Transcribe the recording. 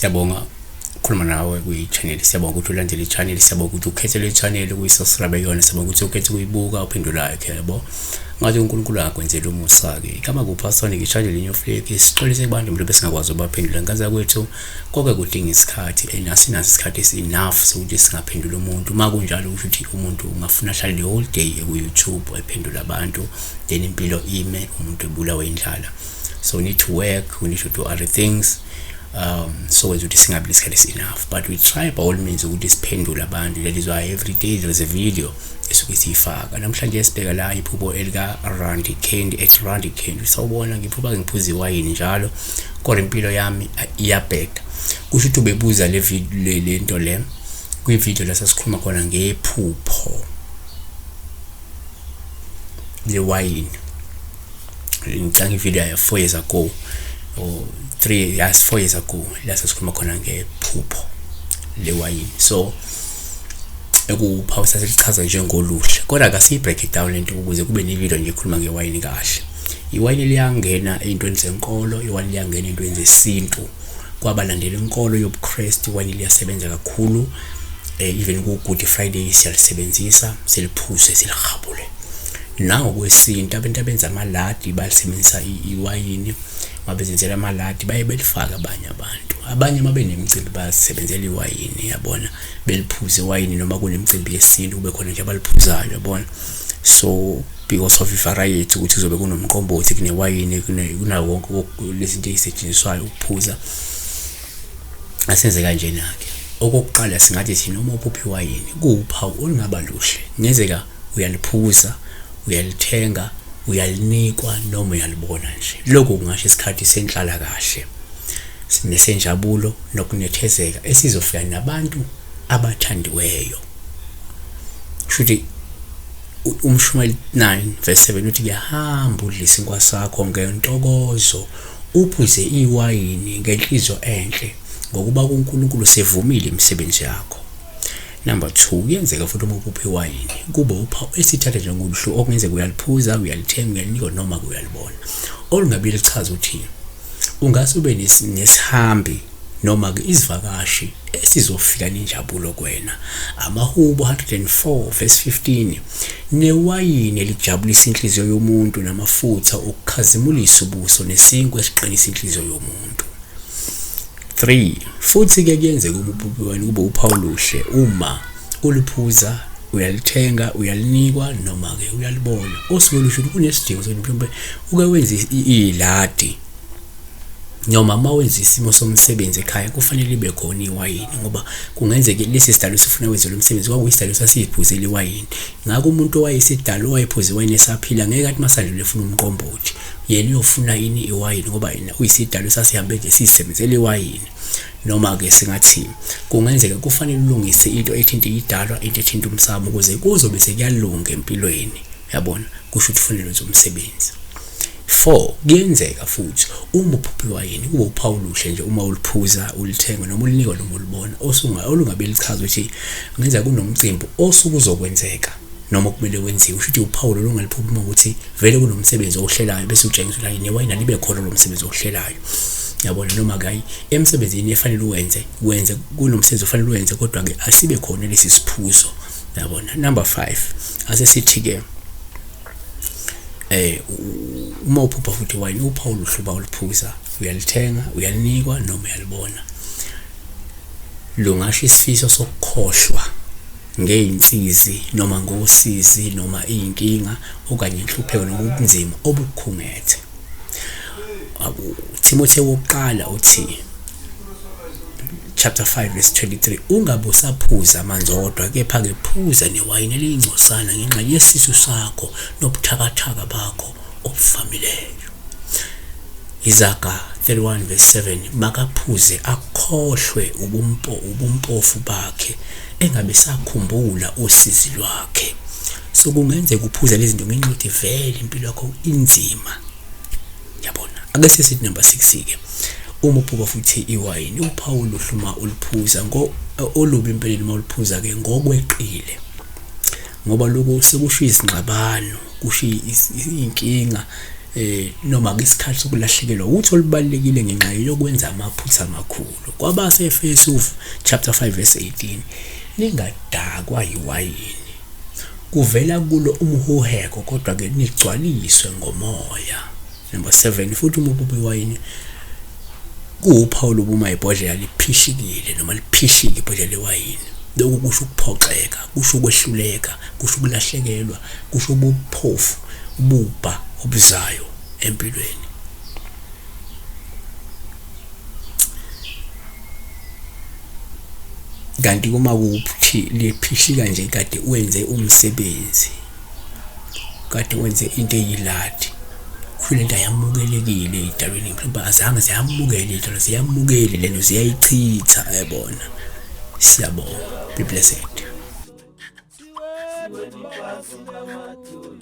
Siyabonga ukukhuluma nawe kwi-channel, siyabonga ukuthi ulandele i-channel, siyabonga ukuthi ukhethe le channel ukuyi-subscribe yona, siyabonga ukuthi ukhethe ukuyibuka uphinde ulike, yabo. Ngathi uNkulunkulu angakwenzela umusa-ke. Igama kuPastor i-channel New Flake, sixolise kubantu mhlawumbe singakwazi ukubaphendula. Ngaza kwethu konke kudinga isikhathi and asinaso isikhathi esi-enough sokuthi singaphendula umuntu. Uma kunjalo kusho ukuthi umuntu ungafuna ahlale the whole day ku-YouTube ephendula abantu, then impilo ime, umuntu ebulawe indlala. So we need to work, we need to do other things. So wenza ukuthi singabi nesikhathi esi-enough, but we try by all means ukuthi siphendule abantu. That is why every day there is a video esuke siyifaka. Namhlanje sibheka la iphupho elika Randy Candy, at Randy Candy. Sawubona, ngiphupha ngiphuza iwayini njalo kodwa impilo yami iyabheda. Kusho ukuthi ubebuza le video, le nto le kwi-video la sasikhuluma khona ngephupho lewayini. Ngicanga ivideo ya 4 years ago or 3, yes, 4 years ago, la sasikhuluma khona ngephupho lewayini. So ekuphawu sasichaza njengoluhle, kodwa akasiyi break it down lento ukuze kube nevideo nje ekhuluma ngewayini kahle. Iwayini liyangena ey'ntweni zenkolo, iwayini liyangena ey'ntweni zesintu. Kwabalandela inkolo yobuKristu iwayini liyasebenza kakhulu. Even ku-Good Friday siyalisebenzisa, siliphuze, silihabule. Nangokwesintu abantu abenza amaladi balisebenzisa iwayini, mabezenzela amaladi baye belifake. Abanye abantu, abanye uma benemicimbi bayasebenzela iwayini, yabona, beliphuze iwayini, noma kunemicimbi yesintu kube khona nje abaliphuzayo, yabona. So because of i-variety ukuthi kuzobe kunomqombothi, kunewayini, kunawo wonke lezi zinto ey'setshenziswayo ukuphuza. Asenze kanjena-ke. Okokuqala singathi thina uma uphupha iwayini kuwuphawu olungaba luhle, kungenzeka uyaliphuza, uyalithenga, uyalinikwa noma uyalibona nje. Lokhu kungasho isikhathi senhlalakahle nesenjabulo nokunethezeka esizofika nabantu abathandiweyo. Shuthi uMshumayeli 9 verse 7 uthi kuyahamba udle isinkwa sakho ngentokozo, uphuze iwayini ngenhliziyo enhle, ngokuba kuNkulunkulu sevumile imisebenzi yakho. Number 2, kuyenzeka futhi uma uphupha iwayini kube uphawu esithatha njengoluhlu okungenzeka uyaliphuza, uyalithenga, uyalinikwa noma uyalibona, olungabe lichaza ukuthi ungase ube nesihambi noma-ke isivakashi esizofika nenjabulo kuwena. Amahubo 104 verse 15, newayini elijabulisa inhliziyo yomuntu, namafutha okukhazimulisa ubuso, nesinkwa esiqinisa inhliziyo yomuntu. 3, futhi-ke kuyenzeka uma uphupha iwayini kube uphawu oluhle uma uliphuza, uyalithenga, uyalinikwa noma-ke uyalibona, osuke lusho ukuthi kunesidingo sokuthi mhlawumbe uke wenze iladi, noma uma wenza isimo somsebenzi ekhaya kufanele ibe khona iwayini, ngoba kungenzeka lesi sidalo sifuna wenze lo msebenzi kwakuyisidalo sasiyiphuzela iwayini. Ngakho umuntu owayesidalo owayephuza iwayini esaphila ngeke athi masadlule efuna umqombothi, yena uyofuna ini? Iwayini, ngoba yena uyisidalo sasihambe nje sisebenzela iwayini. Noma-ke singathi kungenzeka kufanele ulungise into ethinta idalwa, into ethinta umsamo, ukuze kuzobe sekuyalunga empilweni, yabona. Kusho ukuthi kufanele wenze umsebenzi. 4, kuyenzeka futhi uma uphupha iwayini kube uphawu oluhle nje uma uliphuza, ulithenga noma ulinikwa noma ulibona, osunga olungabe lichaza ukuthi kungenzeka kunomcimbi osuke uzokwenzeka noma kumele wenziwe. Usho ukuthi uphawu lolu ongaliphupha uma ukuthi vele kunomsebenzi owuhlelayo, bese utshengisa ukuthi newayini alibe khona lo msebenzi owuhlelayo, yabona. Noma kayi emsebenzini efanele uwenze, wenze kunomsebenzi ofanele uwenze, kodwa-ke asibe khona lesi siphuzo, yabona. Number 5, ase sithi-ke uma uphupha futhi iwayini uphawu oluhle uba uliphuza, uyalithenga, uyalinikwa noma uyalibona, lungasho isifiso sokukhohlwa ngey'nsizi noma ngosizi noma iy'nkinga okanye inhlupheko noma ubunzima obukukhungethe. Timotheo wokuqala uthi chapter 5 verse 23, ungabe usaphuza amanzi odwa, kepha-ke phuza newayini eliyingcosana ngenxa yesisu sakho nobuthakathaka bakho obuvamileyo. Izaga 31 verse 7, makaphuze akhohlwe ubumpofu bakhe, engabe sakhumbula usizi lwakhe. So kungenzeka uphuza lezi zinto ngenxa yokuthi vele impilo yakho inzima, yabona. Ake sesithi number 6 ke, uma uphupha futhi iwayini uphawu oluhle uma uliphuza ngo olubi empeleni uma uliphuza ke ngokweqile, ngoba lokhu sekusho izingxabano, kusho iy'nkinga Noma ke isikhathi sokulahlekelwa utho olubalulekile ngenxa yokwenza amaphutha amakhulu. Kwabase-Efesu chapter 5 verse 18, ningadakwa yiwayini, kuvela kulo umhuheko, kodwa ke nigcwaliswe ngomoya. Number 7, futhi uma uphupha iwayini kuwuphawu lobuma ibhodlela liphishikile noma liphishike ibhodlela lewayini. Lokhu kusho ukuphoxeka, kusho ukwehluleka, kusho ukulahlekelwa, kusho ubuphofu, ububha obuzayo empilweni. Kanti uma kuwukuthi liphihlika nje kade wenze umsebenzi, kade wenze into eyiladi, kusho lento ayamukelekile ey'dalweni, mhlawumbe azange ziyamukele iy'dalwa, ziyamukele lento ziyayichitha yabona. Siyabonga, be blessed. Siweni phansi namadolo.